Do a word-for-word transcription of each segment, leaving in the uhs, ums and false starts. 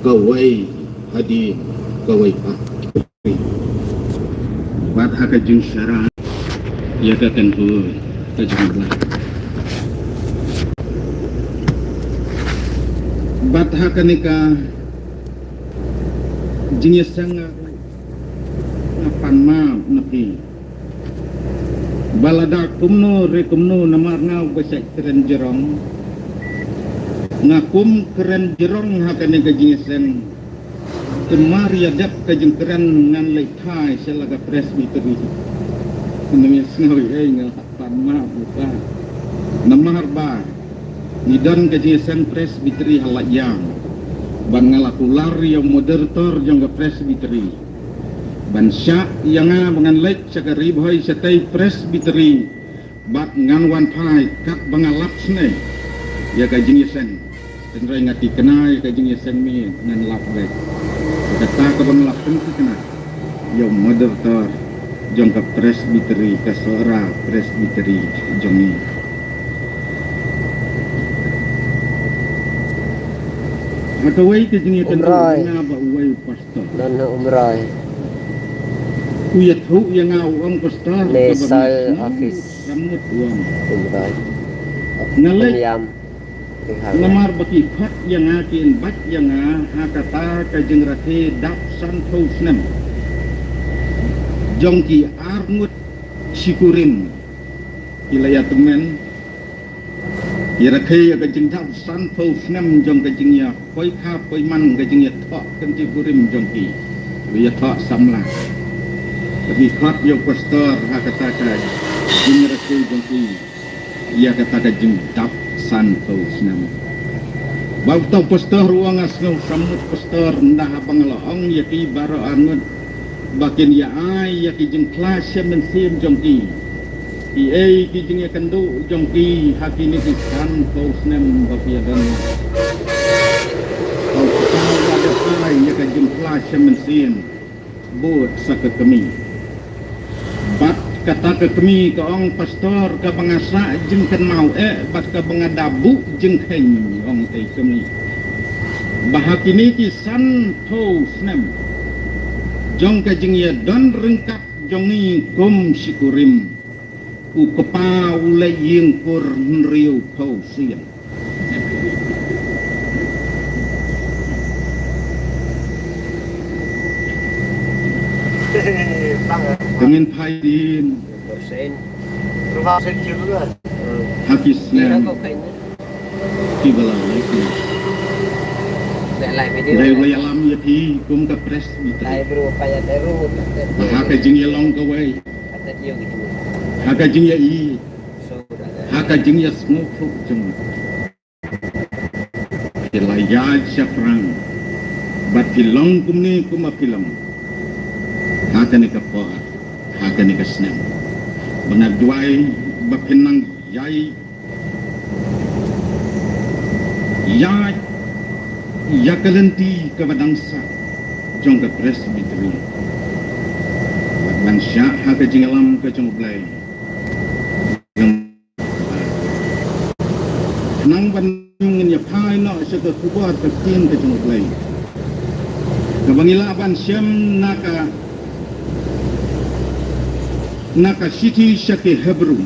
Kawei hadien kawei pat. Bad ha ka jingshara ïa ka kynhun ka jingïalang. Bad ha kane ka jingïaseng nga ruh nga pan map na phi. Ba lada kumno re kumno namar nga uba shait kren jrong. Nga kum kren jrong ha kane ka jingïaseng. Te mar ïa dep ka jingkren ngan leit thai sha la ka Presbytery. Nang ïa sngew ei nga pan map uta. Namar ba ngi don ka jingïaseng Presbytery ha Laityang. Ban nga la kular ïa u moderator jong ka Presbytery ban shah ïa nga ba ngan leit sha ka Ri Bhoi Shatei Presbytery. Bad ngan wan phai kat ba nga lap sne ïa ka jingïaseng. Tynrai nga tikna ïa ka jingïaseng mi ngan lap beit. Kata ka ba nga lap teng tikna ïa u moderator jong ka Presbytery, ka Sohra Presbytery jong ngi. Ha kawei ka jingïakynduh nga ba uwei u pastor. Don ha Umroi. U ïathuh ïa nga u ong pastor. Ne ka ba sal office. Samut u ong. Umroi. Nga leit. Namar ba ki khot ïa nga ki invite ïa nga ha kata ka jingrakhe dap sanphew snem jong ki arngut shikurim. Ki la ïa tymmen. Ïa rakhe ïa ka jingdap sanphew snem jong ka jingïa poi kha poi man ka jingïathoh kynti kurim jong ki. Ïathoh samla. Ki khot ïa u pastor ha kata ka jingrakhe jong ki. Ïa kata ka jingdap sanphew snem. Ba uta u pastor u ong nga sngew samut pastor nda haba nga la ong ïa ki baroh arngut. Ba kin ïa ai ïa ki jingphla shem mynsiem jong ki. Ki ei ki jingïakynduh jong ki ha kine ki sanphew snem ba ki ïa don. Ka u pastor u la dep ai ïa ka jingphla shem mynsiem. Bud sa ka kmie. Bad kata ka kmie ka ong pastor ka ba nga sah jingkynmaw eh bad ka ba nga da buh jingkheiñ ong ei kmie. Ba ha kine ki sanphew snem jong ka jingïadon ryngkat jong ngi kum shikurim. U kpa u leh ïing kur hynriewphew sien. Te ngin phai dien. Ha ki snem. Ki ba la leh ki. Dei u la ïalam ïa phi kum ka Presbytery. Ha ka jingïalong kawei. Ha ka jingïa-i. Ha ka jingïasngewthuh jong. Phi la ïaid shaphrang. Bad phi long kumne kumba phi long. Ha kane ka por. Ha kane ka snem. Ba nga duwai ba phin nang ïai ïaid ïa ka lynti ka ba dang sah jong ka Presbytery. Bad ban shah ha ka jingïalam ka jong U Blei. Nang ban ngin ïa phai noh sha ka khubor ka ktien ka jong U Blei. Ka ba ngi lah ban shem na ka, na ka shithi sha ki Hebru.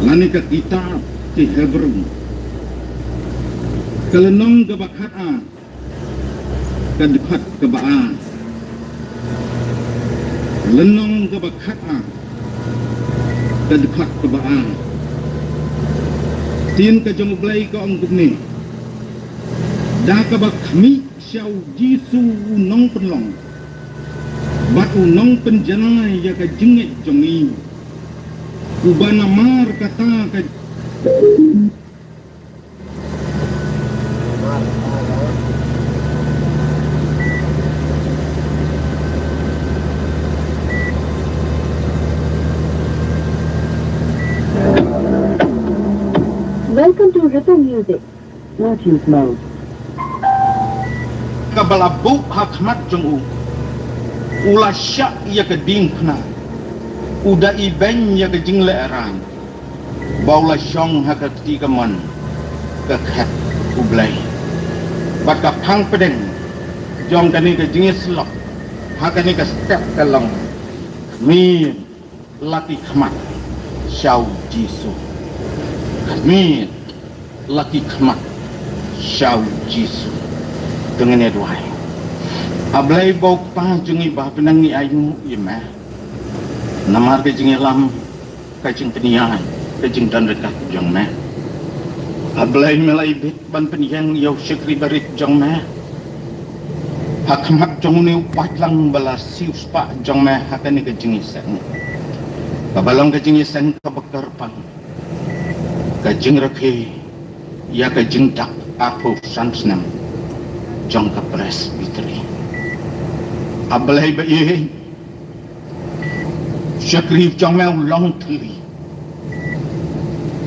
Lane ka kitab ki Hebru. Ka lynnong ka ba khat ar. Ka dkhot ka ba ar. Lynnong ka ba khat ar. Ka dkhot ka ba ar. Ktien ka jong U Blei ka ong kumne. Da ka ba khmih sha U Jisu u nongpynlong. Bad u nongpynjanai ïa ka jingngeit jong ngi. U ba namar kata ka Welcome to Ripple Music. Not use mode. Ka ba la buh ha khmat jong u. U la shah ïa ka diengphna. U da ibeiñ ïa ka jinglehrain. Ba u la shong ha ka kti kamon ka khet U Blei. Bad ka phang pdeng jong kane ka jingïasyllok ha kane ka step ka long: Khmih, la ki khmat sha u Jisu. Khmih, la ki khmat sha u Jisu. To ngin ïa duwai. A Blei ba u Kpa jong ngi ba ha bneng, ngi ainguh ïa me namar ka jingïalam, ka jingpynïaid, ka jingdon ryngkat jong me. A Blei, me la ibit ban pynïeng ïa u shakri barit jong me ha khmat jong une u paidlang ba la siewspah jong me ha kane ka jingïaseng, kaba long ka jingïaseng kaba kyrpang, ka jingrakhe ïa ka jingdap arphew san snem jong ka Presbytery. A Blei ba ïeit, shakri jong me u long thylli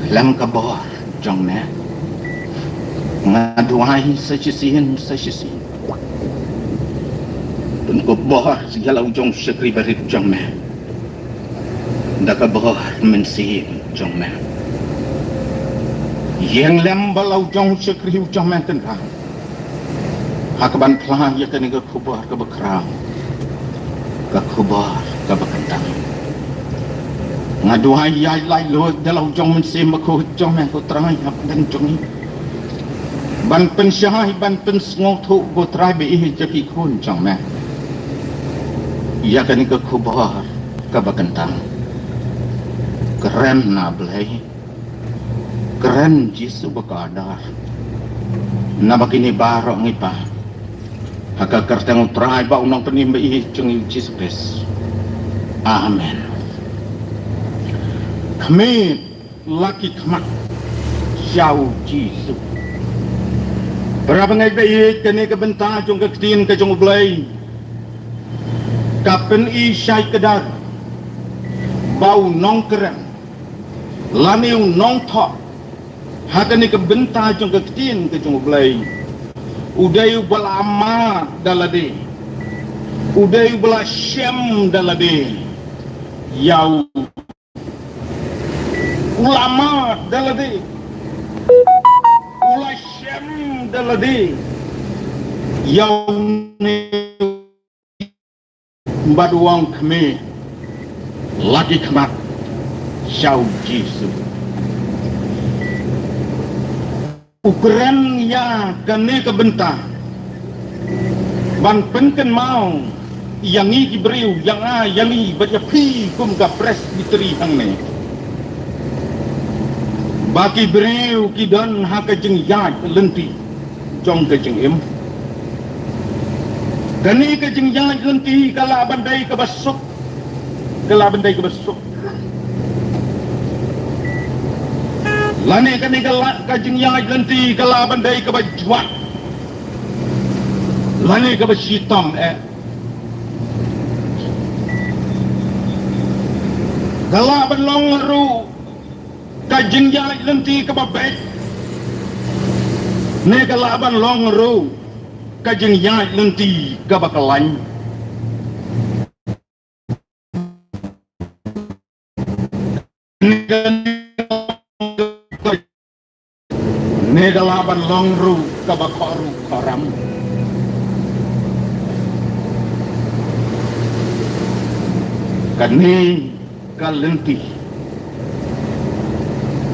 khlem ka bor jong me. Nga duwai sa shisien, sa shisien, pynkup bor ïa la u jong shakri barit jong me da ka bor mynsiem jong me. Ïeng lem ba la u jong shakri u jong me, tynrai ha kaban phla ïa kane ka khubor kaba khraw, ka khubor kaba kyntang. Nga duwai ïa la u lok da la u jong Mynsiem Bakhuid jong me, ko Trai, ha pdeng jong ngi, ban pynshai, ban pynsngewthuh, ko Trai ba ïeit, ïa ki khun jong me ïa kane ka khubor kaba kyntang. Kren, na Blei. Kren, Jisu ba kordor. Naba kine baroh ngi pan ha ka kyrteng u Trai bad u Nongpynim ba ïeit jong ngi u Jisu Khrist. Amen. Khmih, la ki khmat sha u Jisu. Parabangeit ba ïeit, kane ka bynta jong ka Ktien ka jong u Blei ka pyni shai kdar ba u nongkren lane u nongthoh ha kane ka bynta jong ka Ktien ka jong u Blei, u dei uba la mad da lade, u dei uba la shem da lade ïa u, u la mad da lade, u la shem da lade ïa une, bad u ong, khmih, la ki khmat sha u Jisu. U kren ïa kane ka bynta ban pynkynmaw ïa ngi ki briew, ïa nga, ïa ngi bad ïa phi kum ka Presbytery hangne, ba ki briew ki don ha ka jingïaid lynti jong ka jingim. Kane ka jingïaid lynti ka lah ban dei kaba suk, ka lah ban dei kaba suk, lane kane ka lah, ka jingïaid lynti ka lah ban dei kaba jwat, lane kaba shitom eh. Ka lah ban long ruh ka jingïaid lynti kaba beit, ne ka lah ban long ruh ka jingïaid lynti kaba khlaiñ. Ne ka lah ban long ruh kaba khor ruh khor ram. Kane ka lynti,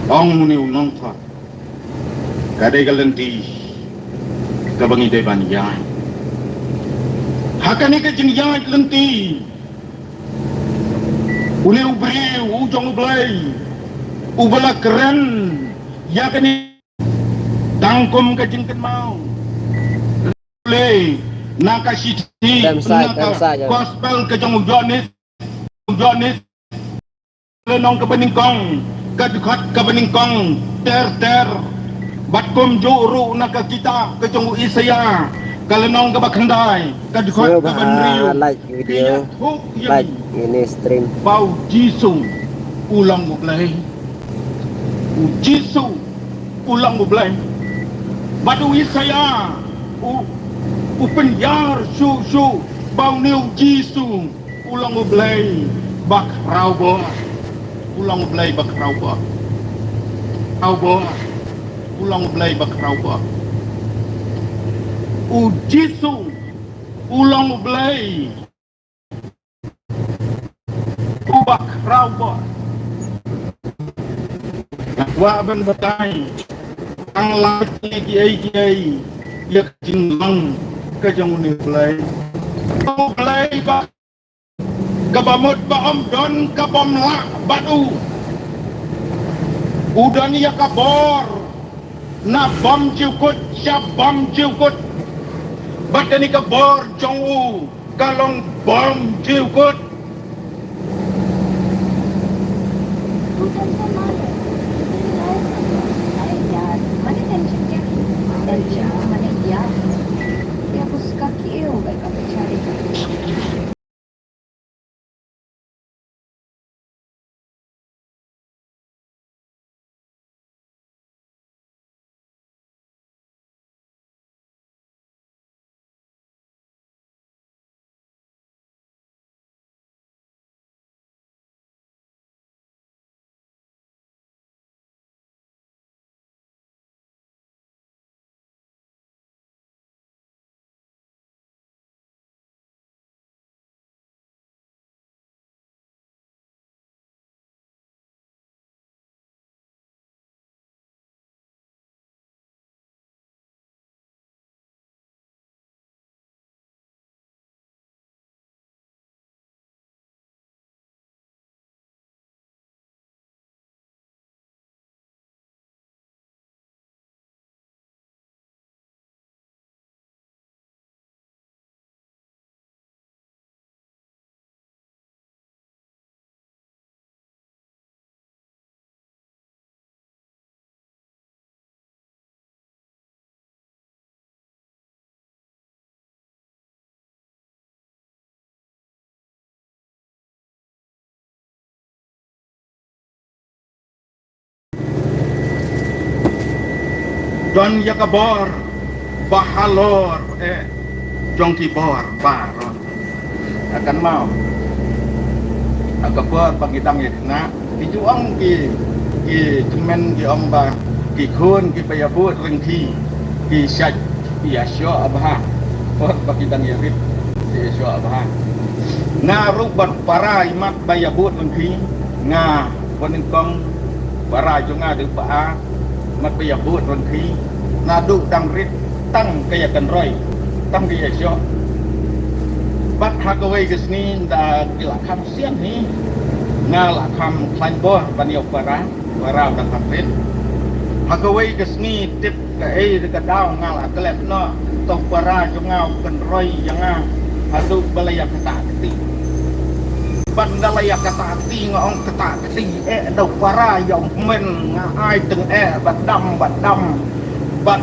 ong une u nongthoh, ka dei ka lynti kaba ngi dei ban ïaid. Ha kane ka jingïaid lynti, une u briew u jong u Blei uba la kren ïa kane, tang kum ka jingkynmaw, leh na ka shithi, na ka gospel ka jong u Ïoannis, u Ïoannis, lynnong kaba nyngkong, ka dkhot kaba nyngkong ter ter. Bad kumjuh ruh na ka kitab ka jong u Isaïah, ka lynnong kaba khyndai, ka dkhot kaba hynriew. Like video, like ini stream. Ba u Jisu u long u Blei. U Jisu u long u Blei. Bad u Isaïah u, u pynïar shuh shuh ba une u Jisu u long u Blei ba khraw bor. U long u Blei ba khraw bor. Khraw bor. U long u Blei ba khraw bor. U Jisu u long U Blei uba khraw bor. Nga kwah ban batai tang lai kiei kiei ïa ka jinglong ka jong une U Blei. U Blei ba kaba mut ba ym don ka bym lah bad u. U don ïa ka bor na bymjukut sha bymjukut. Bad kane ka bor jong u ka long bymjukut. Don ïa ka bor ba halor eh jong ki bor baroh. Akan mau ha ka bor ba ki dang ïa kena ki ju ong ki, ki tymmen ki ong ba ki khun kiba ïa bud ryngki ki shait ïashoh bha. Bor ba ki dang ïa rit ki ïashoh bha. Nga ruh bad para imat ba ïa bud ryngki nga ba nyngkong para jong nga dei ba a mat ba ïa bud ryngki naduh dang rit tang ka ïa kynroi tang ka ïashoh. Bad ha kawei ka sngi da ki la kham sian hi nga la kham khlaiñ bor ban ïa u para, para u dang kham rit. Ha kawei ka sngi tip kaei da ka daw nga la klet noh to para jong nga u kynroi ïa nga haduh ba la ïa kata kti. Ban da la ïa kata kti nga ong kata kti eh da u para ïa u men nga ai teng eh ba dam ba dam. Bad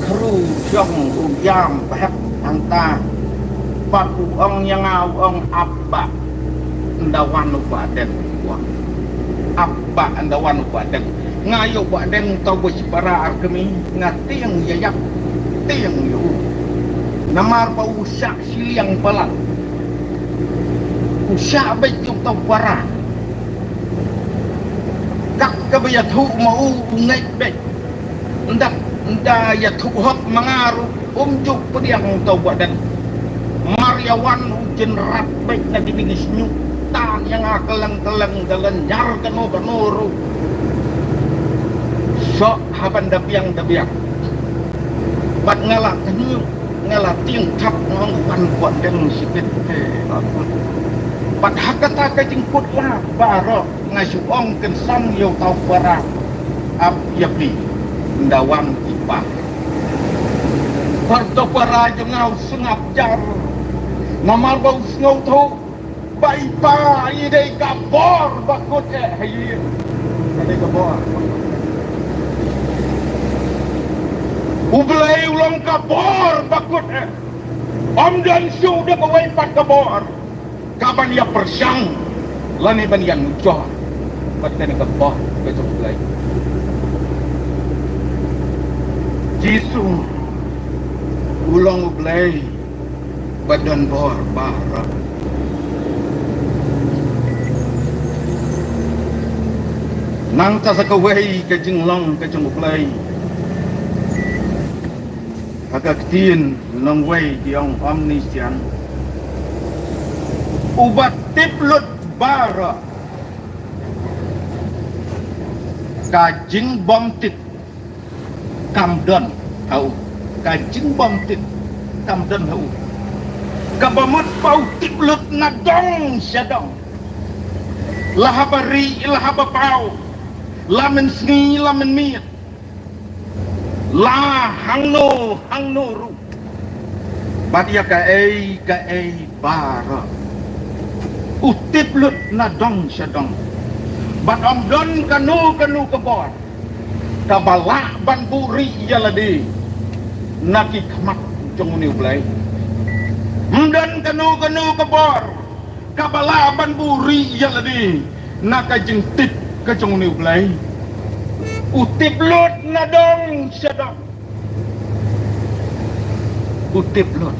khru jong u ïam ba hep hangta. Bad u ong ïa nga u ong ap ba nda wan u ba deng. Ap ba nda wan u ba deng. Nga ïa u ba deng tau ba shipara ar kmie nga tieng ïa ïap tieng ïa u. Namar ba u shah shiliang palat. U shah beit ïa u tau para. Kat kaba ïathuh ma u u ngeit beit. Nda, nda ïathuh hok ma nga ruh um ju pdiang u tau ba deng. Mar ïa wan u jynrat beit na kine ki shñiuh tan ïa nga kylleng kylleng da lynñiar kano kano ruh. Soh haban da biang da biang. Bad nga la kynñiuh nga la tieng thap nga ong wan ba deng shibit te. Bad ha kata ka jingkut lad baroh nga shu ong kynsan ïa u tau para ap ïa phi nda wan i pa. Bad u tau para jong nga u sngap jar namar ba u sngewthuh ba i pa i dei ka bor ba kut eh ha ïing. Ka dei ka bor. U Blei u long ka bor ba kut eh. Ym don shuh da kawei pat ka bor. Ka ban ïa pyrshang lane ban ïa nujor bad kane ka bor ka jong U Blei. Jisu u long U Blei ba don bor baroh. Nangta sa kawei ka jinglong ka jong U Blei. Ha ka ktien nongwei ki ong omniscient, uba tip lut baroh. Ka jingbym tip kam don ha u. Ka jingbym tip kam don ha u. Kaba mut ba u tip lut na dong sha dong. La haba rieh, la haba paw, la mynsngi, la mynmiet, la hangno hangno ruh, bad ïa kaei kaei baroh, u tip lut na dong sha dong. Bad ym don kano kano ka bor kaba lah ban buhrieh ïa lade na ki khmat jong une U Blei. Ym don kano kano ka bor kaba lah ban buhrieh ïa lade na ka jingtip ka jong une U Blei. U tip lut na dong sha dong. U tip lut.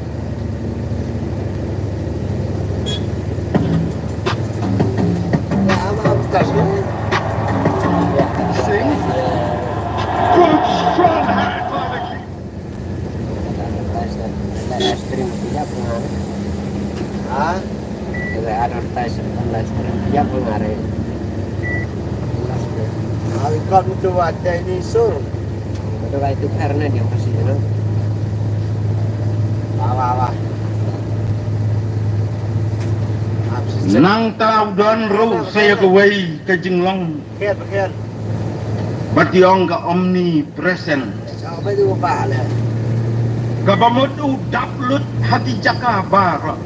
Sing. Good strong hand, Father King. Ha? Ada advertise live stream dia pun ada. Awikot mutu wa Chinese sur. Betul lah itu karena dia masih, you know. Wah, wah, wah. Nangta u don ruh sa ïa kawei ka jinglong. Khet, khet. Bad ki ong ka omnipresent. Sa ba ju ba le. Kaba mut u dap lut ha ki jaka baroh.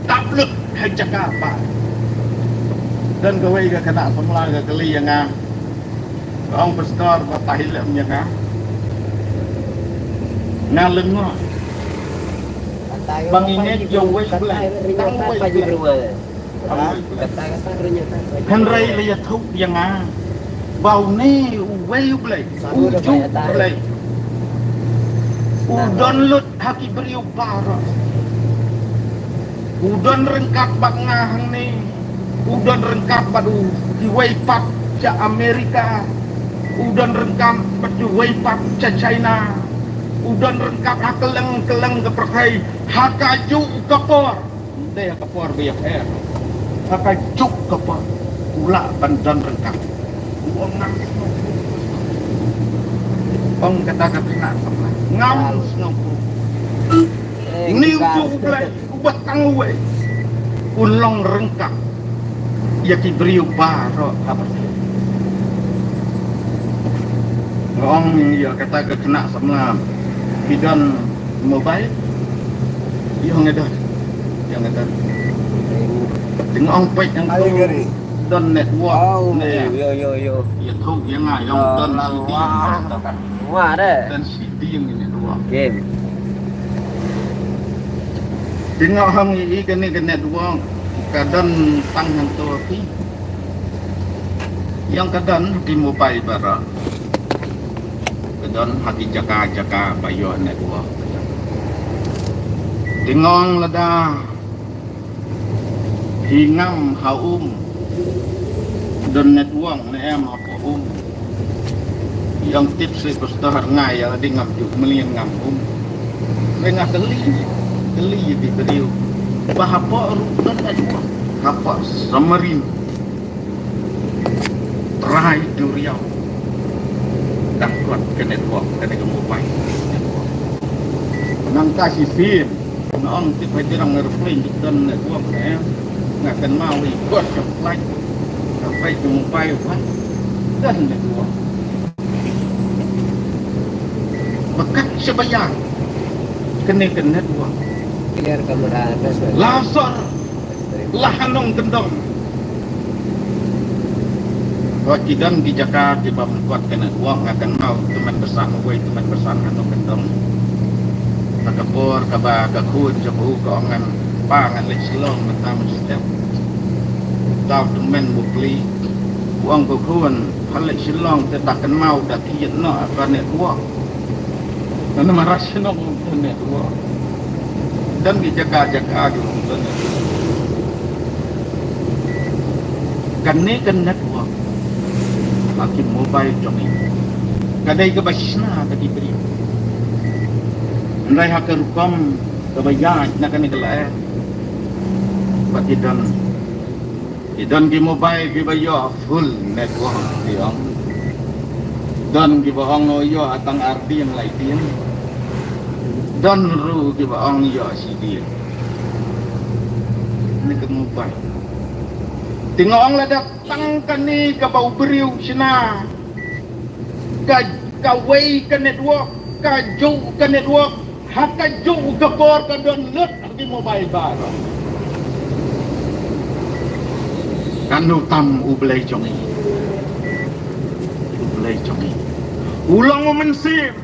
Dap lut ha jaka baroh. Don kawei ka khynnah samla ka kylli ïa nga. Ka ong, "Pastor, balei lem ïa nga?" Nga lyngngoh. Ba ngi ngeit ïa uwei U Blei. Tang uwei U Blei. Hynrei la ïathuh ïa nga ba une uwei U Blei, ujuh U Blei, u don lut ha ki briew baroh. U don ryngkat bad nga hangne. U don ryngkat bad u, kiwei pat sha Amerika. U don ryngkat bad kiwei pat sha China. U don ryngkat ha kylleng kylleng ka pyrthei ha kajuh ka por. Ym dei ha ka por ba ïapher. Ha kajuh ka por u lah ban don ryngkat. U ong ngam. Ong kata ka khynnah samla, ngam sngewthuh. Une ujuh U Blei uba tang uwei un long ryngkat ïa ki briew baroh ha pyrthei. Nga ong ïa kata ka khynnah samla, phi don mobile? Ïa nga don. Ïa nga don. Te nga ong peit hangto don network. Yo, yo, yo. Ïathuh ïa nga, ïa nga don. Wah, wah. Don shi dieng network. Game. Te nga ong ïa kane ka network ka don tang hangto phi. Ïa ka don ki mobile baroh. Ka don ha ki jaka jaka ba ïoh network. Te nga ong lada phi ngam ha um don network ne em hapoh um. Ïa nga tip seh pastor, nga ïa lade ngam ju mlien ngam um. Te nga kylli, kylli ïa ki briew ba hapoh ruh don network, hapoh submarine. Trai duriaw. Dang kot ka network, kane ka mobile network. Nangta shisien nga ong tip ha jrong aeroplane don network ne em. Nga kynmaw ïa kot ka flight. Ka flight ka mobile pat don network. Ba kat shaba ïa kane ka network. Clear camera, that's why. La sor la ha nongkyndong. Wat ki don ki jaka kiba ym kot ka network, nga kynmaw tymmen basan, uwei tymmen basan ha nongkyndong. Ha ka por kaba ka khun jong u ka ong ngan, "Pa, ngan leit Shillong mynta mynstep." Uta u tymmen u plie, u ong, "Ko khun, pha leit Shillong te da kynmaw da thied noh ka network." Namar ha shnong ym don network. Don ki jaka jaka ki ym don network. Kane ka network ha ki mobile jong ngi ka dei kaba shna da ki briew. Hynrei ha ka rukom kaba ïaid na kane ka lyer ba ki don, ki don ki mobile kiba ïoh full network, ki ong. Don kiba ong ïoh tang ar dieng lai dieng. Don ruh kiba ong ïoh shi dieng. Kane ka mobile. Te nga ong lada tang kane kaba u briew shna, ka, kawei ka network, kajuh ka network, ha kajuh ka por ka don lut ha ki mobile baroh. Katno tam U Blei jong ngi. U Blei jong ngi u long u mynsiem.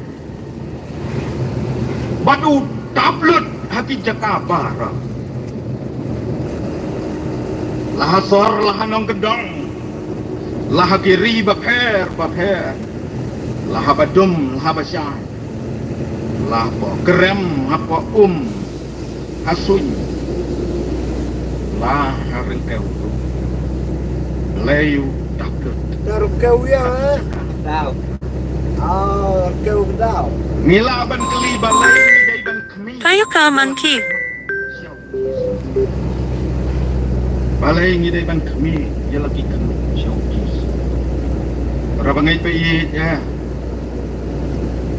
Bad u dap lut ha ki jaka baroh. La ha sor, la ha nongkyndong, la ha ki ri bapher bapher, la ha badum, la ha bashai, la hapoh krem, hapoh um, ha suiñ, la ha ryngkew. Blei u dap lut. Ka ryngkew ïa, eh? Daw. Ah, ryngkew daw. Ngi lah ban kylli balei ngi dei ban khmih. Kayo ka man ki. Balei ngi dei ban khmih ïa la ki khmih sha u Jisu. Para bangeit ba ïeit, ïa.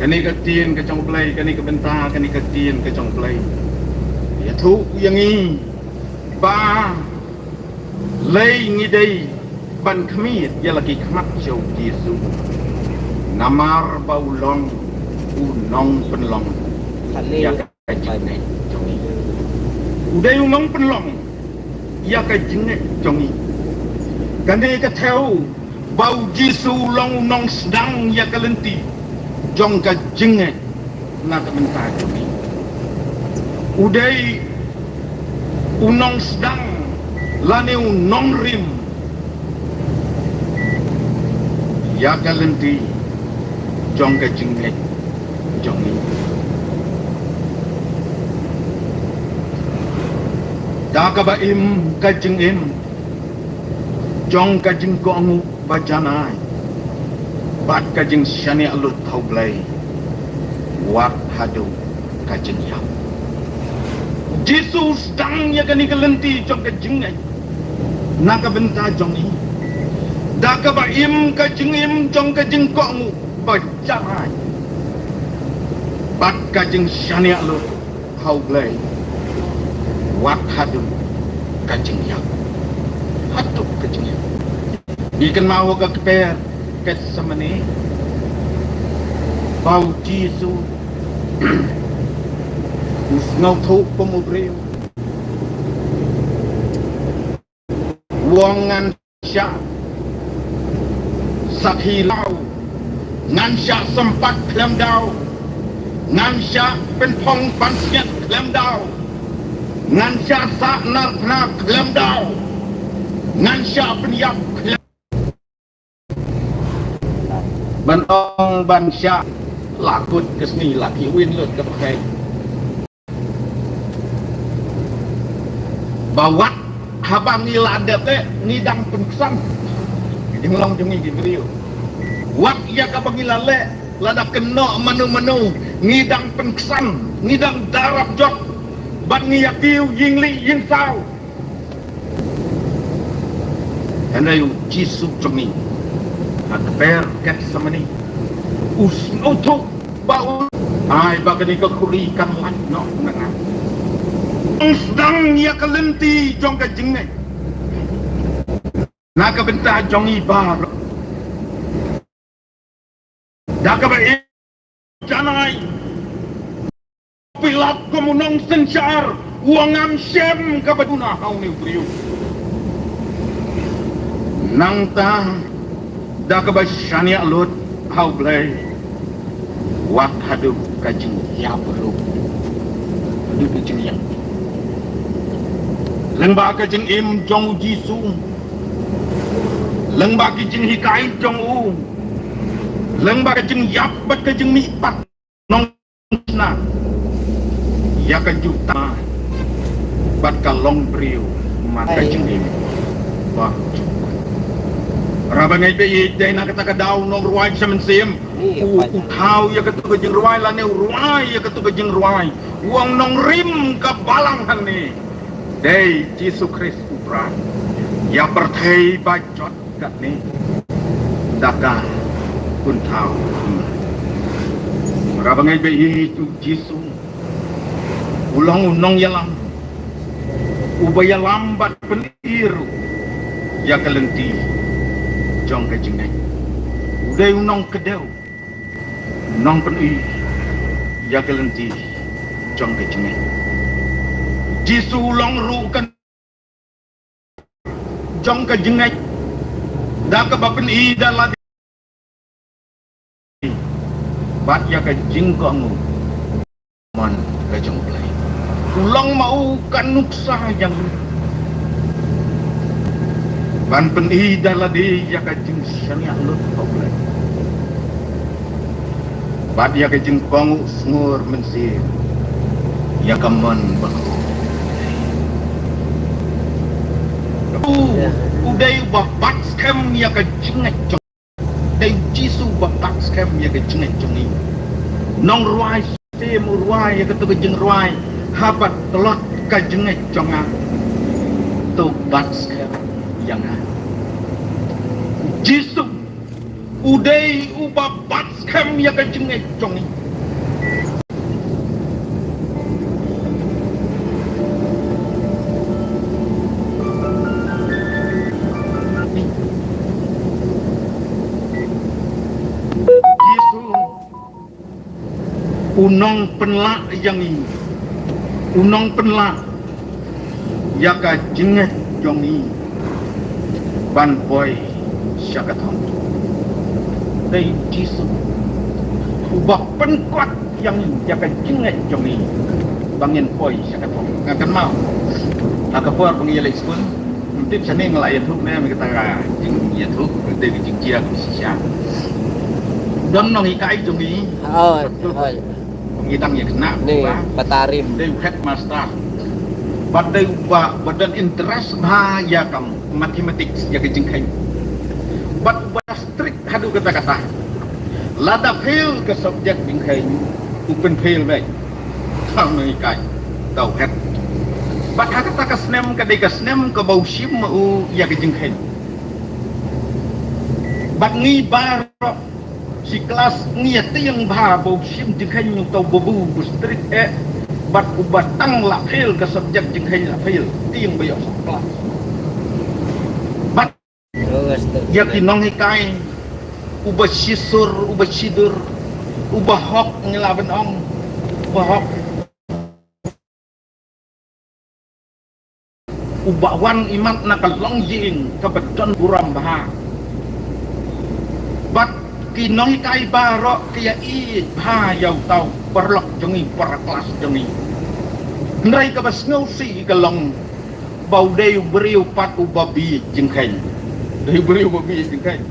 Kane ka ktien ka jong U Blei, kane ka bynta, kane ka ktien ka jong U Blei ïathuh ïa ngi balei ngi dei ban khmih ïa la ki khmat sha u Jisu. Namar ba u long u nongpynlong ïa ka jingngeit jong ngi. U dei u nongpynlong ïa ka jingngeit jong ngi. Kane ka thew ba u Jisu u long u nongsdang ïa ka lynti jong ka jingngeit na ka bynta jong ngi. U dei u nongsdang lane u nongrim ïa ka lynti jong ka jingngeit jong ngi. Da kaba im ka jingim jong ka jingkohnguh ba janai bad ka jingshaniah lut ha U Blei wat haduh ka jingïap. Jisu u sdang ïa kane ka lynti jong ka jingngeit na ka bynta jong ngi. Da kaba im ka jingim jong ka jingkohnguh ba janai bad ka jingshaniah lut ha U Blei wat haduh ka jingïap. Haduh ka jingïap. Ngi kynmaw ha ka kper Gethsemane ba u Jisu u sngewthuh kum u briew. U ong ngan shah sakhi daw, ngan shah sympat khlem daw, ngan shah pynphong pansngiat khlem daw, ngan shah sah narphna khlem daw, ngan shah pynïap khlem. Ban ong ban shah la kut ka sngi la ki win lut ka pyrthei. Ba wat haba ngi la dep te ngi dang pynksan. Ngi dang long jong ngi ki briew. Wat ïa kaba ngi la leh, lada kynnoh mano mano, ngi dang pynksan, ngi dang darap jot. Bad ngi ïa kiew ïing lieh ïing saw. Hynrei u Jisu jong ngi ha kper Gethsemane u sngewthuh ba u ai ba kane ka khuri kan lait noh na nga. Ong sdang ïa ka lynti jong ka jingngeit na ka bynta jong ngi baroh. Da kaba im janai Pilat kum u nongsynshar u ong ngam shem kaba duna ha une u briew. Nangta da kaba shaniah lut ha U Blei wat haduh ka jingïap ruh. Haduh ka jingïap. Lyngba ka jingim jong u Jisu, lyngba ki jinghikai jong u, lyngba ka jingïap bad ka jingmihpat nongshna ïa ka jutang bad ka long briew man ka jingim ba. Para bangeit ba ïeit, dei na kata ka daw nongrwai sha mynsiem U, u thaw ïa katu ka jingrwai lane u rwai ïa katu ka jingrwai, u ong nongrim ka balang hangne dei Jisu Khrist u Trai. Ïa pyrthei ba jot katne da ka un thaw. Para bangeit ba ïeit, u Jisu u long u nongïalam uba ïalam bad pyni ruh ïa ka lynti jong ka jingngeit. U dei u nongkdew, u nongpyni ïa ka lynti jong ka jingngeit. Jisu u long ruh ka jong ka jingngeit da kaba pyni da lade bad ïa ka jingkohnguh mon ka jong U Blei. U long ma u ka nuksa jong u ban pyni da lade ïa ka jingshaniah lut ha U Blei bad ïa ka jingkohnguh sngur mynsiem ïa ka mon bakhuid. U, u dei uba bat skhem ïa ka jingngeit jong, dei u Jisu uba bat skhem ïa ka jingngeit jong ngi. Nongrwai shisien u rwai ïa katu ka jingrwai, haba tlot ka jingngeit jong nga, to bat skhem ïa nga. U Jisu u dei uba bat skhem ïa ka jingngeit jong ngi. Jisu u nongpynlah ïa ngi, u nongpynlah ïa ka jingngeit jong ngi ban poi sha ka thong. Dei Jisu uba pynkot ïa ngi, ïa ka jingngeit jong ngi ba ngin poi sha ka thong. Nga kynmaw ha ka por ba ngi ïaleit skul, ym tip shane nga la ïathuh ne em ïa kata ka jingïathuh, dei ka jingjia ka shisha. Don nonghikai jong ngi. Hooid, hooid. Ngi dang ïa kynmaw ni ba Patarim dei u headmaster. Bad dei uba, ba don interest bha ïa ka mathematics, ïa ka jingkheiñ. Bad uba strict haduh katta katta. Lada fail ka subject jingkheiñ, u pynfail beit. Tang nonghikai, uta u head. Bad ha kata ka snem ka dei ka snem kaba u shim ma u ïa ka jingkheiñ. Bad ngi baroh shi klas ngi ïa tieng bha ba u shim jingkheiñ uta u babu ba strict eh. Bad uba tang la fail ka subject jingkheiñ la fail, tieng ba ïoh sha klas. Bad ïa ki nonghikai, uba shisur, uba shidur, uba hok ngi lah ban ong, uba hok. Uba wan imat na ka longïing kaba don burom bha. Bad ki nonghikai baroh ki ïa ïeit bha ïa uta u paralok jong ngi, para klas jong ngi. Hynrei kaba sngewsih ka long ba u dei u briew pat uba bieit jingkheiñ. Dei u briew uba bieit jingkheiñ.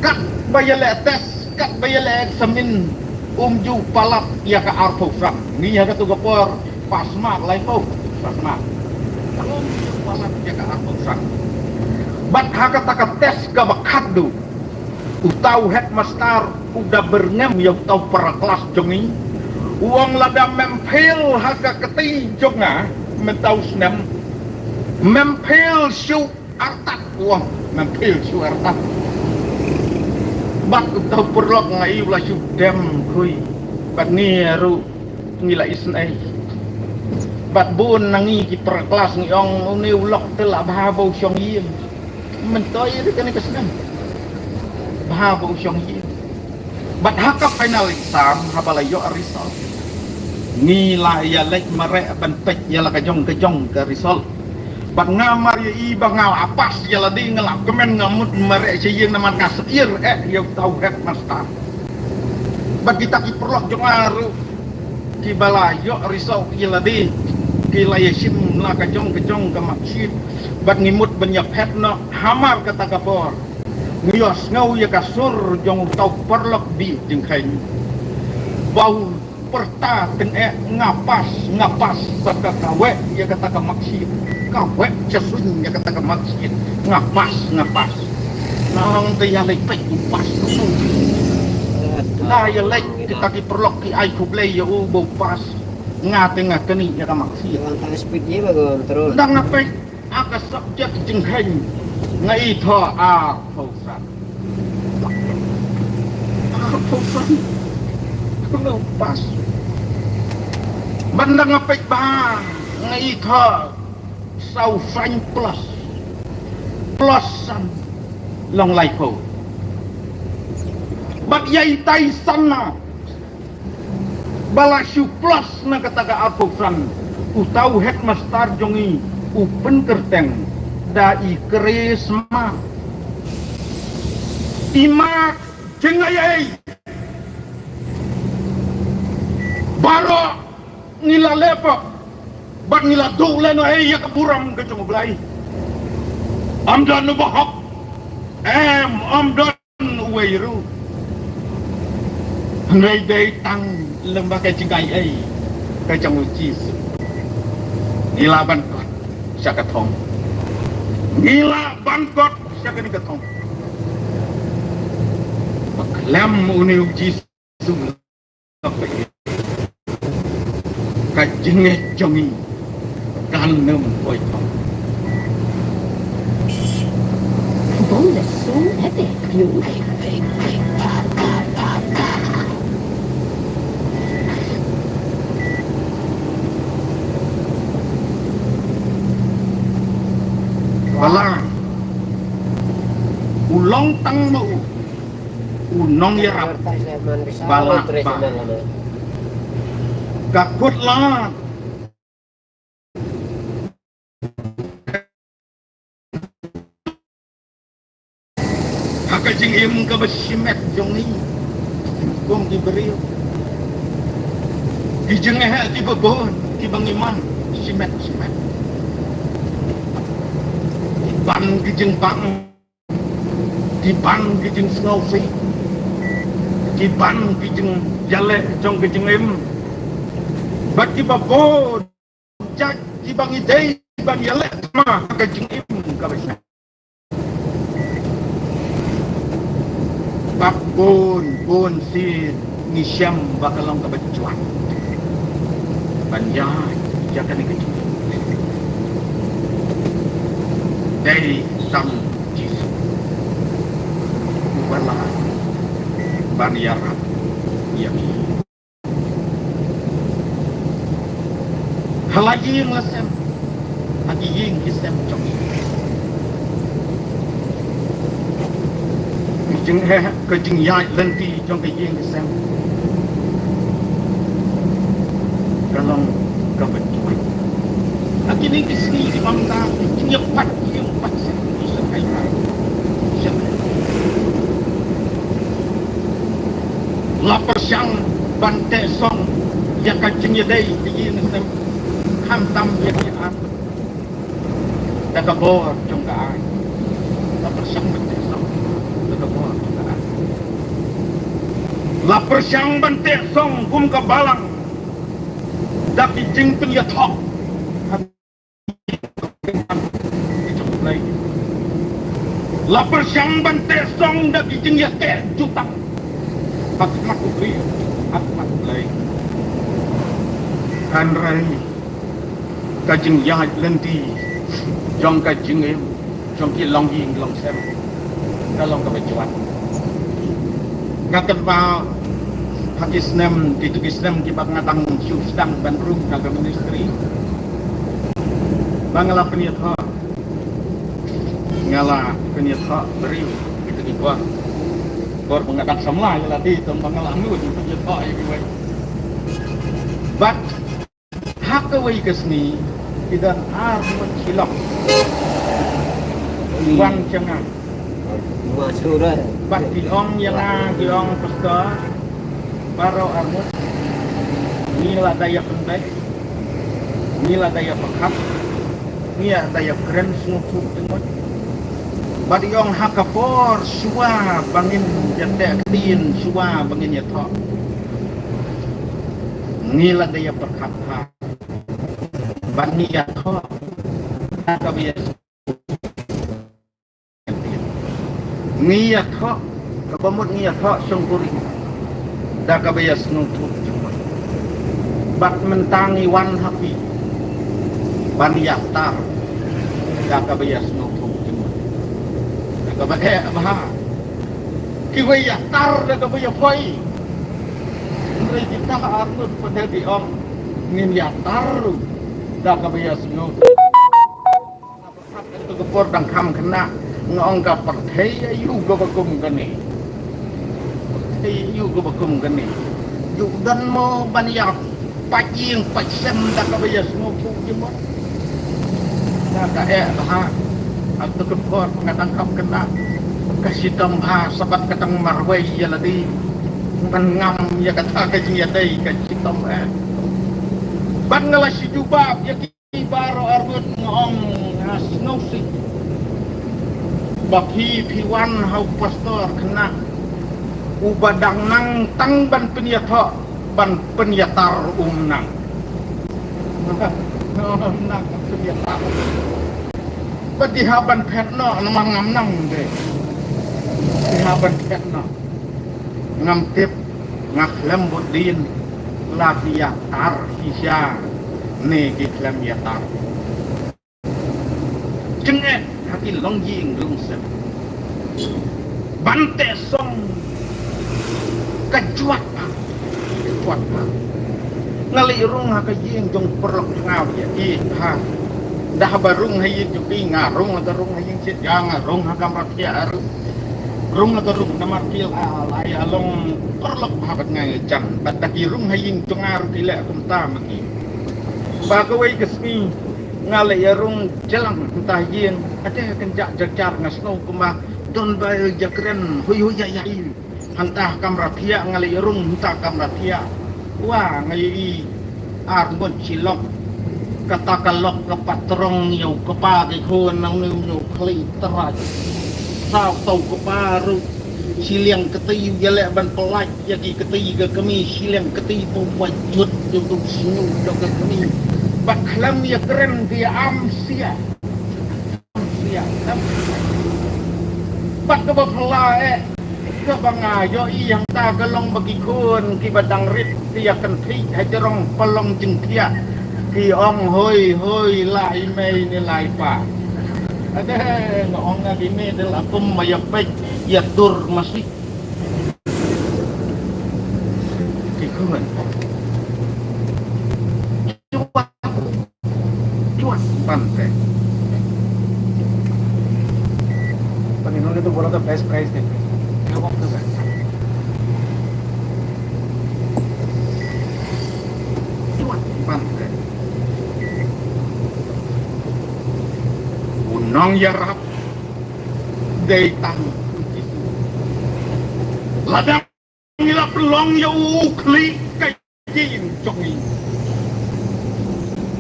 Katba ïaleh test, katba ïaleh eksamin, um ju palat ïa ka arphew franc. Ngi ha katu ka por pass mark laiphew, pass mark. Um ju palat ïa ka arphew franc. Bad ha kata ka test kaba khatduh, uta u headmaster u da byrngem ïa uta u para klas jong ngi. U ong lada mem fail ha ka kti jong nga mynta u snem, mem fail shuh artat, u ong, mem fail shuh artat. Bad uta u paralok nga i u la shu dem khui. Bad ngi ruh ngi la isynei. Bad bun na ngi ki para klas ngi ong une u lok te la bha ba u shong ïing. Myntoi ïa kane ka snem bha ba u shong ïing. Bad ha ka final exam haba la ïoh result, ngi la ïa leit mareh ban peit ïa la ka jong ka jong ka result. Bad nga mar ïa i ba nga la pass ïa lade nga la kmen nga mut mareh sha ïing namar nga syier eh ïa uta u headmaster. Bad kita ki paralok jong nga ruh kiba la ïoh result ïa lade ki la ïa shim la ka jong ka jong ka marksheet. Bad ngi mut ban ïa phet noh hamar kata ka por. Ngi ïohsngew ïa ka sur jong uta u paralok bieit jingkheiñ ba u pyrta tyngeh, nga pass, nga pass, bad ka kaweh ïa kata ka marksheet. Kaweh sha suiñ ïa kata ka marksheet. Nga pass, nga pass. Ong te ïa leit peit u pass. Da ïa leit kita ki paralok ki ai khublei ïa u ba u pass. Nga te nga knieh ïa ka marksheet. Wan tang speed ïa ba control. Da nga peit ha ka subject jingkheiñ nga ithuh arphew san. Arphew san. Kumno u pass? Bad da nga peit bha nga ithuh saw san plus. Plus san long laiphew. Bad ïa itai san na ba la shu plus na kata ka arphew san, uta u headmaster jong ngi u pynkyrteng da i Christmas. I ma jingaiei. Baroh ngi la leh bad ngi la duh lehnohei ïa ka burom ka jong U Blei. Ym don uba hok. Em, ym don uwei ruh. Hynrei dei tang lem bad ka jingaiei ka jong U Jisu. Ngi lah ban kot sha ka thong. Ngi lah ban kot sha kane ka thong. Ba khlem une U Jisu ka jingngeit jong ngi kan nym poi thong. Bong da sum hebe kñu. Balang u long tang ma u u nongïarap ba lah ba ka kut lad ha ka jingim kaba shimet jong ngi kum ki briew. Ki jingeh kiba bun kiba ngi mang shimet shimet. Ki ban ki jingbang, ki ban ki jingsngewsih, ki ban ki jingïaleh jong ki jingim. Bad kiba bun jait kiba ngi dei ban ïaleh thma ha ka jingim kaba sha. Bad bun bun sien ngi shem ba ka long kaba jwat ban ïaid ïa kane ka jingim. Dei tang Jisu uba lah ban ïarap ïa ngi. Ha la ïing la sem, ha ki ïing ki sem jong ngi. Ki jingeh, ka jingïaid lynti jong ka ïing ka sem ka long kaba jwat. Ha kine ki sngi ki bym da ki jingïapat ïing pat sem, ki sem ai pat sem. La pyrshang ban teh song ïa ka jingïadei ka ïing sem, khamtam ïa ki ar da ka bor jong ka aiñ. La pyrshang ban teh song da ka bor jong ka aiñ. La pyrshang ban teh song kum ka balang da ki jingpynïathoh. La pyrshang ban teh song da ki jingïateh jutang ha khmat U Blei, ha khmat U Blei. Hynrei ka jingïaid lynti jong ka jingim jong ki longïing longsem ka long kaba jwat. Nga kynmaw ha ki snem, kito ki snem kiba nga dang shu sdang ban rung ha ka ministry, ba nga la pynïathoh, nga la pynïathoh briew, kito ki bor, bor ba nga dang samla ïa lade, tang ba nga la nud pynïathoh ïa kiwei. Bad ha kawei ka sngi ki don ar ngut ki lok wan sha nga. Bad ki ong ïa nga, ki ong, Pastor, baroh ar ngut ngi la da ïa pynbeit, ngi la da ïa pyrkhat, ngi la da ïa kren sngewthuh jingmut. Bad ki ong ha ka por shuwa ba ngin ïa teh ktien, shuwa ba ngin ïathoh, ngi la da ïa pyrkhat bha. Ban ïathoh ha kaba ïa. Ngi ïathoh, kaba mut ngi ïathoh shongkurim da kaba ïasngewthuh jingmut. Bad mynta ngi wan ha phi ban ïatar da kaba ïasngewthuh jingmut. Da kaba eh bha. Kiwei ïatar da kaba ïapoi. Hynrei kita arngut pat ki ong ngin ïatar da kaba ïasngewthuh. Ka por dang kham khynnah nga ong ka pyrthei aïu kaba kum kane. Pyrthei aïu kaba kum kane. Ju don mo ban ïa pait ïing pait sem da kaba ïasngewthuh jingmut. Da ka eh bha. Hangta ka por nga dang kham khynnah ka shitom bha, sa bad ka dang marwei ïa lade ban ngam ïa kata ka jingïadei ka shitom eh. Bad nga la shu jubab ïa ki baroh arngut, nga ong nga sngewsih ba phi phi wan ha u pastor khynnah uba dang nang tang ban pynïathoh ban pynïatar, um nang. Um nang ban pynïatar. Ba ki hap ban phet noh namar ngam nang de. Ki hap ban phet noh. Ngam tip, nga khlem bud dien la ki ïatar shisha ne ki khlem ïatar. Jingeh ha ki longïing longsem. Ban teh song ka jwat bha, ka jwat bha. Nga leit rung ha ka ïing jong paralok jong nga, ïa i bha. Da haba rung ha ïing jong i, nga rung ha ka rung ha ïing shet, ïa nga rung ha kamra thiah ruh. Rung ha ka rung namar ki la, la ïa long paralok bha bad nga, nga jan. Bad da ki rung ha ïing jong nga ruh ki leh kumta ma ki. Ba kawei ka sngi nga leit ïa rung jlang mynta ïing, ade kynjah jynjar nga sngew kumba don ba ïakren hui hui ïa ïa. Hangta kamra thiah nga leit ïa rung hangta kamra thiah. Wa nga ïohi ar ngut shi lok. Kata ka lok ka patrong ïa u kpa ki khun, nang ne u khlieh trai. Saw tau kpa ruh. Shiliang kti u ïaleh ban pynlait ïa ki kti ka kmie, shiliang kti pynwajut ïa u duk sñiuh jong ka kmie. Bad khlem ïakren ki am sia. Am sia. Bad kaba phylla eh, kaba nga ïohi hangta ka long ba ki khun kiba dang rit ki ïakynthih ha jrong palong jingthiah. Ki ong hoi hoi lai mei ne lai pa. Ade nga ong na ki mei de la kum ba ïa peit ïa dur masi. Ki khun. Chuat, chuat bante. Panginoon itu bola ka best prize deh. Chuat bante. U nongïarap dei tang u Jisu. Lada ngi la pynlong ïa u khlieh ka ïing jong ngi,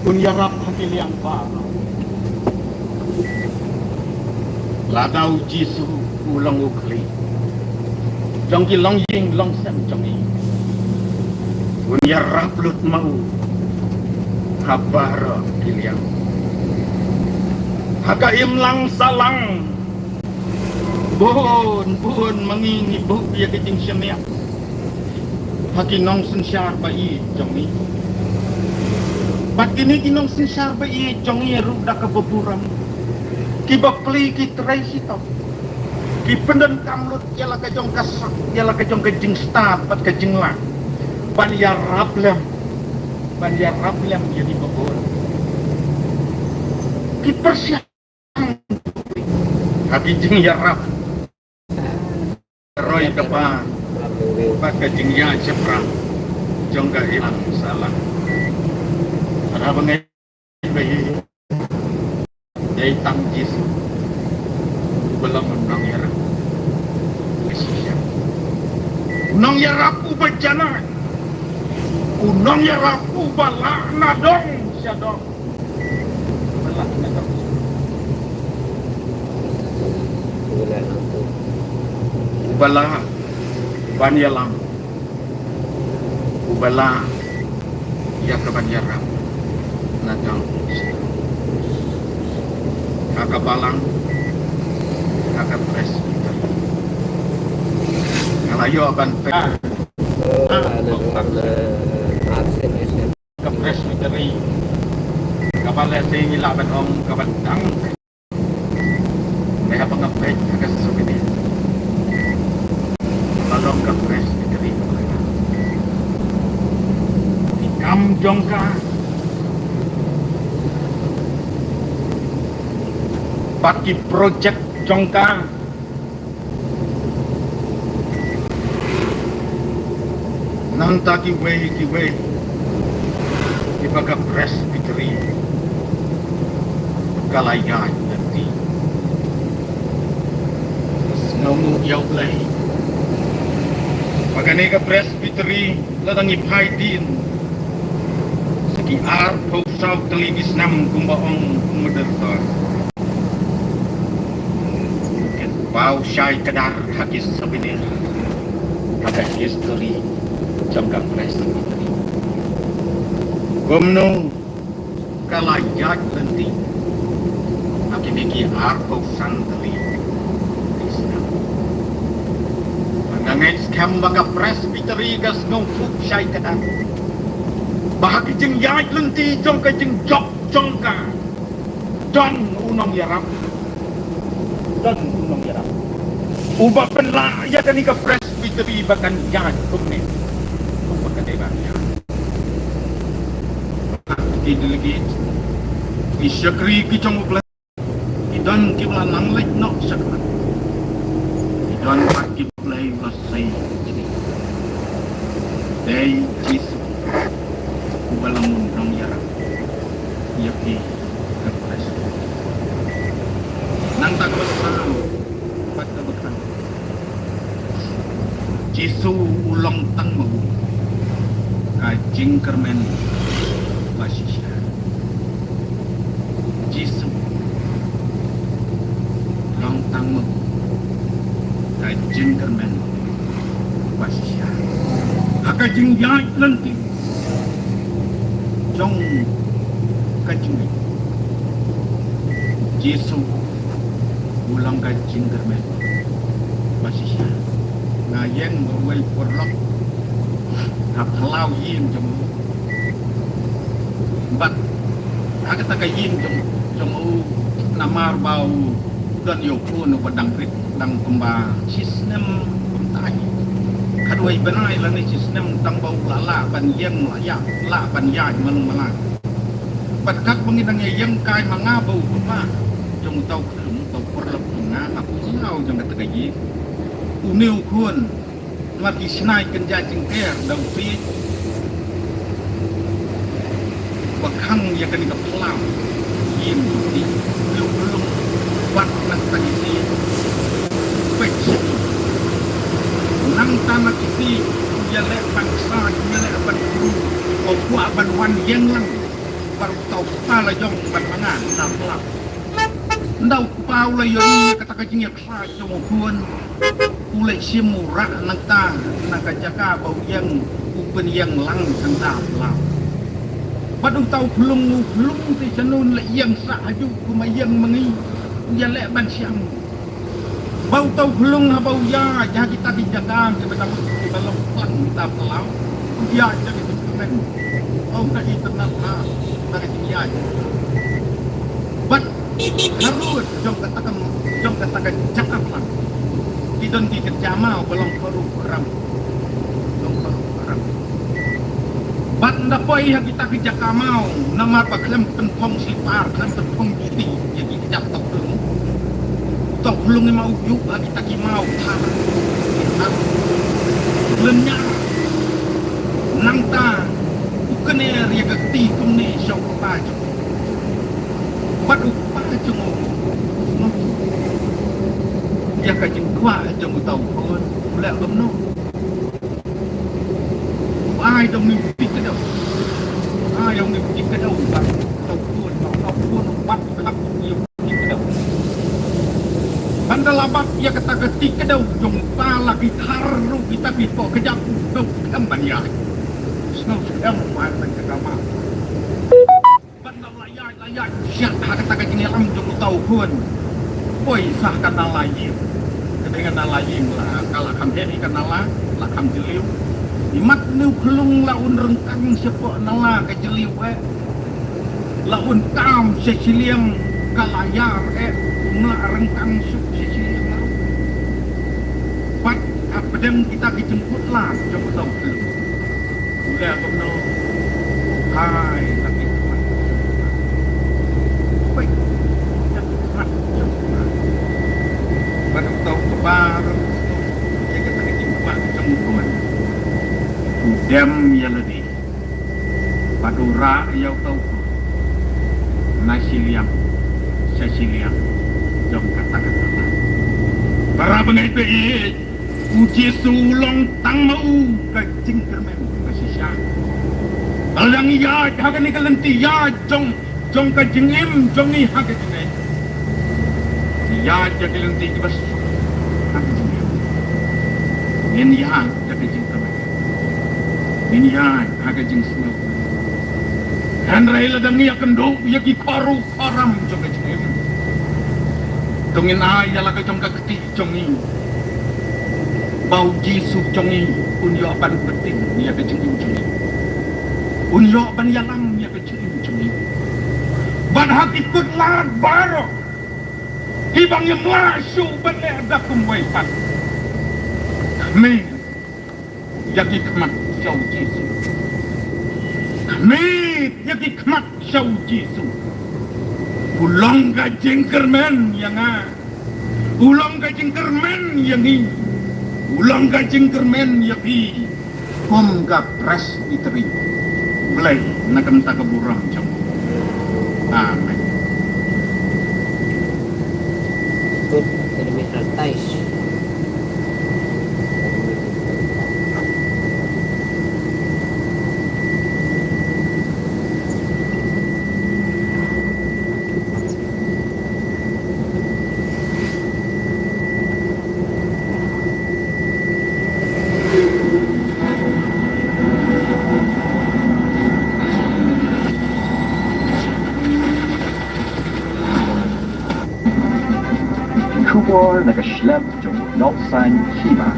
un ïarap ha ki liang baroh. Lada u Jisu u long u khlieh jong ki longïing longsem jong ngi, un ïarap lut ma u ha baroh ki liang. Ha ka imlang sahlang, bun bun ma ngi ngi buh ïa ka jingshaniah ha ki nongsynshar ba ïeit jong ngi. Bad kine ki nongsynshar ba ïeit jong ngi ruh da kaba burom, kiba plie ki trei shitom, ki pyndonkam lut ïa la ka jong ka sak, ïa la ka jong ka jingstad bad ka jinglah ban ïarap lem, ban ïarap lem ïa kiba bun. Ki pyrshang ha ki jingïarap, roi kpa bad ka jingïashaphrang jong ka imlang sahlang. Haba ngi ba ïeit, dei tang Jisu uba long u nongïarap uba shisha, u nongïarap uba janai, u nongïarap uba lah na dong sha dong. Uba lah ban ïalam, uba lah ïa ka ban ïarap na dong. Ha ka balang, ha ka presbyter, Ayo ban pe. Ka Presbytery kaba lehse ngi lah ban ong kaba dang ne haba nga peit ha ka shisha kane, ka long ka Presbytery kaba lehse ki kam jong ka bad ki projek jong ka. Nangta kiwei kiwei kiba ka Presbytery ka la ïaid lynti. Sngewbha ïa U Blei ba kane ka Presbytery la dang ïa phai dien sa ki arphew saw tylli ki snem kumba ong u Moderator. Kin paw shai kdar ha ki souvenir ha ka history jong ka Presbytery. Kumno ka la ïaid lynti ha kine ki arphew san tylli ki snem. Nga ngeit skhem ba ka Presbytery ka sngewthuh shai kdar ba ha ki jingïaid lynti jong ka jingjop jong ka don u nongïarap. Don u nongïarap uba pynlah ïa kane ka Presbytery ba kan ïaid kumne. Ba kan dei ban ïaid. Ki delegate, ki shakri ki jong U Blei, ki don kiba la nang leit noh sha khmat. Ki don pat kiba la sei. Dei Jisu uba long u nongïarap ïa phi. Nangta kaba saw bad kaba khatduh, Jisu u long tang ma u ka jingkyrmen bashisha. Jisu u long tang ma u ka jingkyrmen bashisha. Ha ka jingïaid lynti jong ka jingim, Jisu u long ka jingkyrmen bashisha. Nga ïeng bad uwei u paralok ha phyllaw ïing jong u. Bad ha kata ka ïing jong, jong u, namar ba u don ïa u khun uba dang rit, dang kumba shi snem kumtai. Khatwei bnai lane shi snem tang ba u la lah ban ïeng, la ïa, lah ban ïaid malu mala. Bad katba ngi dang ïeng kai ma nga bad u kpa jong uta u khyllung, uta u paralok jong nga, ha phyllaw jong kata ka ïing, une u khun namar ki shna kynja jingker da u peit ba khang ïa kane ka phyllaw ïing jong u, ïa u khyllung bad nangta ki sien. Peit sien. Nangta na ki sien u ïaleh ban ksa, u ïaleh ban kru, u kwah ban wan ïeng lang bad uta u kpa la jong bad ma nga na phyllaw. Ynda u kpa u la ïohi ïa kata ka jingïakhlad jong u khun, u leit shim u rah nangta na ka jaka ba u ïeng, u pynïeng lang hangta phyllaw. Bad uta u khyllung, u khyllung te shano u leit ïeng sah hajuh kumba ïeng ma ngi, u ïaleh ban shang. Ba uta u khyllung haba u ïaid ha kita ki jaka kiba dang, kiba long klang kita phyllaw, u ïaid da ka jingkmen. Ong ka itynnad na, na ka jingïaid. Bad harud jong kata ka, jong kata ka jaka phyllaw, ki don ki kynja maw ba long kharu kharam. Long kharu kharam. Bad ynda poi ha kita ki jaka maw, namar ba khlem pynphong slipar, khlem pynphong juti ïa ki kjat, uta u khyllung, uta u khyllung i ma u ïuh ha kita ki maw thar, ki thar lynñiar. Nangta u kner ïa ka kti kumne sha u kpa jong u. Bad u kpa jong u u sngewthuh ïa ka jingkwah jong uta u khun, u leh kumno? U ai da une u kti kdew. U ai da une u kti kdew bad uta u khun, bad uta u khun u bat khnang ïa u kti kdew. Bad ynda la bat ïa kata ka kti kdew jong u kpa, la ki thar ruh kita ki poh kjat, u sngewskhem ban ïaid. U sngewskhem ban ïaid ban jaka maw. Bad ynda la ïaid, la ïaid shah ha kata ka jingïalam jong uta u khun, poi sah ka nalai ïing. Kata Ka nala ïing la, ka la kham heh ïa ka nala, la kham jylliew. Imat une u khyllung la un ryngkang shapoh nala ka jylliew eh. La un kam sha shiliang ka la ïar eh, um lah ryngkang suk sha shiliang ruh. Bad hapdeng kita ki jingkut lad jong uta u khyllung, u leh kumno? Hai la ki khmat. Peit la ki khmat jong u. Bad uta u kpa ruh ïa kata ka jingkwah jong u khun, u dem ïa lade. Bad u rah ïa uta u khun na shiliang sha shiliang jong kata ka nala. Para bangeit ba ïeit, u Jisu u long tang ma u ka jingkyrmen ka shisha. Ka la dang ïaid ha kane ka lynti ïaid jong, jong ka jingim jong ngi ha ka jingngeit. Ïaid ïa ki lynti kiba suk ha ka jingim. Ngin ïaid ïa ka jingkyrmen. Ngin ïaid ha ka jingsngew. Hynrei lada ngi ïakynduh ïa ki khor ruh khor ram jong ka jingim, to ngin ai ïa la ka jong ka kti jong ngi ba u Jisu jong ngi un ïoh ban bynta ïa ka jingim jong ngi. Un ïoh ban ïalam ïa ka jingim jong ngi. Bad ha ki kut lad baroh kiba ngim lah shuh ban leh da kumwei pat, khmih ïa ki khmat sha u Jisu. Khmih ïa ki khmat sha u Jisu. U long ka jingkyrmen ïa nga. U long ka jingkyrmen ïa ngi. U long ka jingkyrmen ïa phi kum ka Presbytery. Blei na ka bynta ka burom jong u. Amen. Good, let me advertise. Khubor na ka shlem jong u nongsan hima.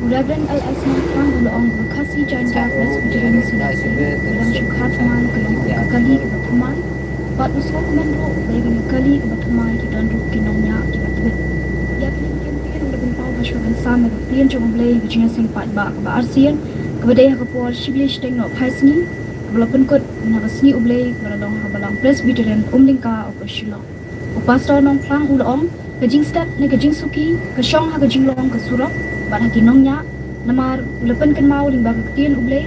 U Reverend L S Nongtlang u la ong ba ka Khasi Jaintia Presbyterian Synod ka dang shu khar thymmai ka long ka kali kaba thymmai. Bad u sngewkmen ruh ba ïa kane ka kali kaba thymmai ki don ruh ki nongñiah kiba tbit. Ïa kane ka ktien u la pynpaw ha shuwa ban sam ïa ka ktien jong U Blei ha ka jingïaseng paidbah kaba arsien kaba dei ha ka por shiphew shiteng nohphai sngi kaba la pynkut na ka sngi U Blei kaba la long ha ka Balang Presbyterian Umlyngka, Upper Shillong. U Pastor Nongtlang u la ong, ka jingstad ne ka jingsuki ka shong ha ka jinglong ka surok bad ha ki nongñiah, namar u la pynkynmaw lyngba ka ktien U Blei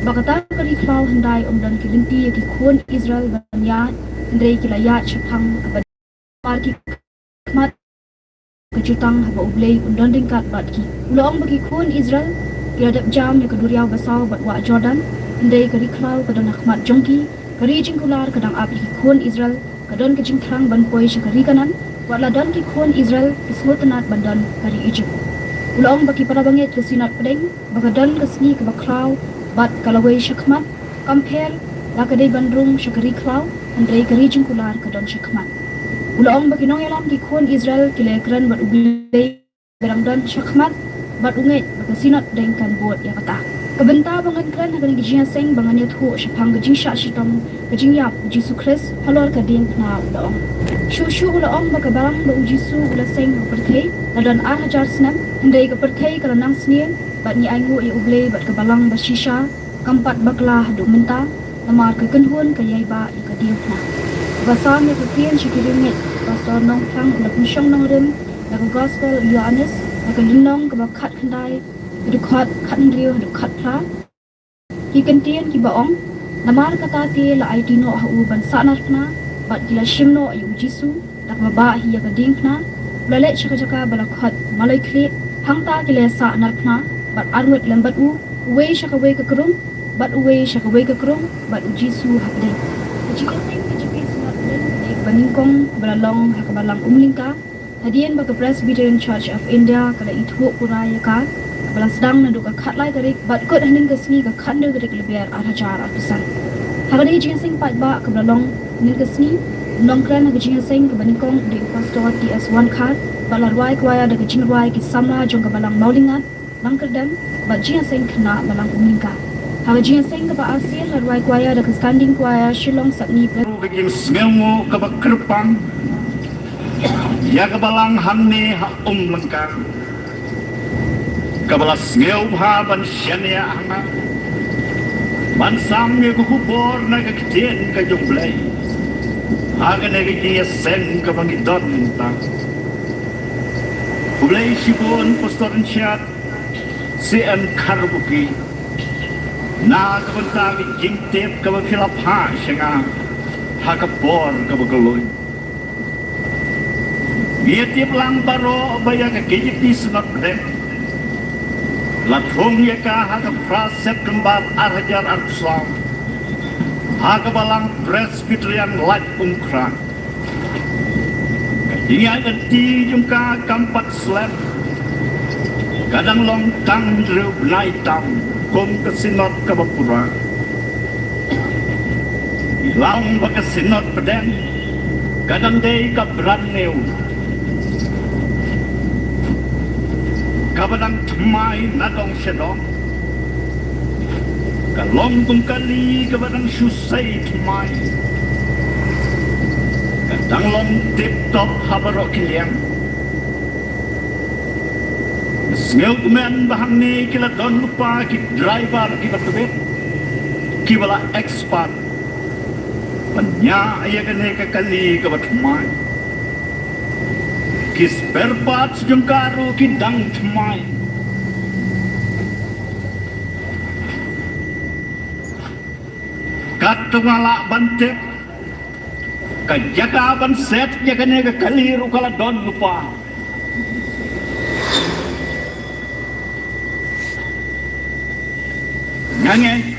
ba kata ka ri khlaw hyndai ym don ki lynti ïa ki khun Israel ban ïaid, hynrei ki la ïaid shaphang kaba, namar ki khmat ka jutang haba U Blei un don ryngkat bad ki. U la ong ba ki khun Israel ki la dep jam ïa ka duriaw basaw bad wah Jordan, hynrei ka ri khlaw ka don ha khmat jong ki, ka ri jingkular ka dang ap ïa ki khun Israel, ka don ka jingthrang ban poi sha ka ri Kanaan. Wat la don ki khun Israel ki sngewtynnat ban don ka ri Ijipt. U la ong ba ki para bangeit ka Synod pdeng ba ka don ka sngi kaba khlaw bad ka lawei shakhmat, kam pher la ka dei ban rung sha ka ri khlaw, hynrei ka ri jingkular ka don shakhmat. U la ong ba ki nongïalam ki khun Israel ki la ïakren bad U Blei ba dang don shakhmat bad u ngeit ba ka Synod pdeng kan bud ïa kata. Ka bynta ba ngan kren ha kane ka jingïaseng ba ngan ïathuh shaphang ka jingshah shitom ka jingïap U Jisu Khrist halor ka diengphna, u la ong. Shuh shuh u la ong ba ka balang ba U Jisu u la seng ha ka pyrthei la don ar hajar snem, hynrei ka pyrthei ka la nang sniew bad ngi ainguh ïa U Blei bad ka balang ba shisha kam pat bakla haduh mynta, namar ka kynhun ka ïai bah ïa ka diengphna. Ba sam ïa ka ktien sha ki riewngeit, Pastor Nongtlang u la pynshong nongrim na ka Gospel u Ïoannis, na ka lynnong kaba khatkhyndai, ka dkhot khathynriew haduh khatphra. Ki kyntien kiba ong, namar kata te la aiti noh ha u ban sahnarphna, bad ki la shim noh ïa U Jisu da kaba bah hi ïa ka diengphna, u la leit sha ka jaka ba la khot Maloikhlieh, hangta ki la sahnarphna bad arngut lem bad u, uwei sha kawei ka krung bad uwei sha kawei ka krung, bad U Jisu hapdeng. Ka jingïaseng ka jingpyni Synod Pdeng ka dei kaba nyngkong ba la long ha ka Balang Umlyngka, hadien ba ka Presbyterian Church of India ka la ithuh pura ïa ka, kaba la sdang naduh ka khatlai tarik bad kut hynnin ka sngi ka khathynriew tarik Lber ar hajar arphew san. Ha kane ka jingïaseng paidbah kaba la long hynnin ka sngi, Nongkren ha ka jingïaseng kaba nyngkong u dei u Pastor T S Wankhar, bad la rwai kwaya da ka jingrwai Ki Samla jong ka Balang Mawlyngknat, Langkyrdem, bad jingïaseng khynnah Balang Umlyngka. Ha ka jingïaseng kaba arsien la rwai kwaya da ka Standing Choir Shillong Sepngi Bre- Ka jingsngewnguh kaba kyrpang ïa ka Balang hangne ha Umlyngknat, kaba la sngewbha ban shaniah ha nga ban sam ïa ka khubor na ka ktien ka jong U Blei ha kane ka jingïaseng kaba ngi don mynta. Khublei shibun Pastor Richard C M Kharbuki na ka bynta ka jingtip kaba phi la phah sha nga ha ka por kaba kylluid. Ngi ïa tip lang baroh ba ïa ka K J T Synod Pdeng la thung ïa ka ha ka phra September ar hajar arphew saw ha ka Balang Presbyterian Lait Umkhrah. Ka jingïaid lynti jong ka kam pat slem, ka dang long tang hynriew bnai tam kum ka Synod kaba pura. Ngi la ong ba ka Synod Pdeng ka dang dei ka brand new kaba dang thymmai na dong sha dong. Ka long kum kali kaba dang shu sei thymmai, ka dang long tip top ha baroh ki liang. Sngewkmen ba hangne ki la don lypa ki driver kiba tbit, kiba la expert ban ñiah ïa kane ka kali kaba thymmai. Ki spare parts jong ka ruh ki dang thymmai. Katba nga lah ban tip, ka jaka ban set ïa kane ka kali ruh ka la don lypa. Nga ngeit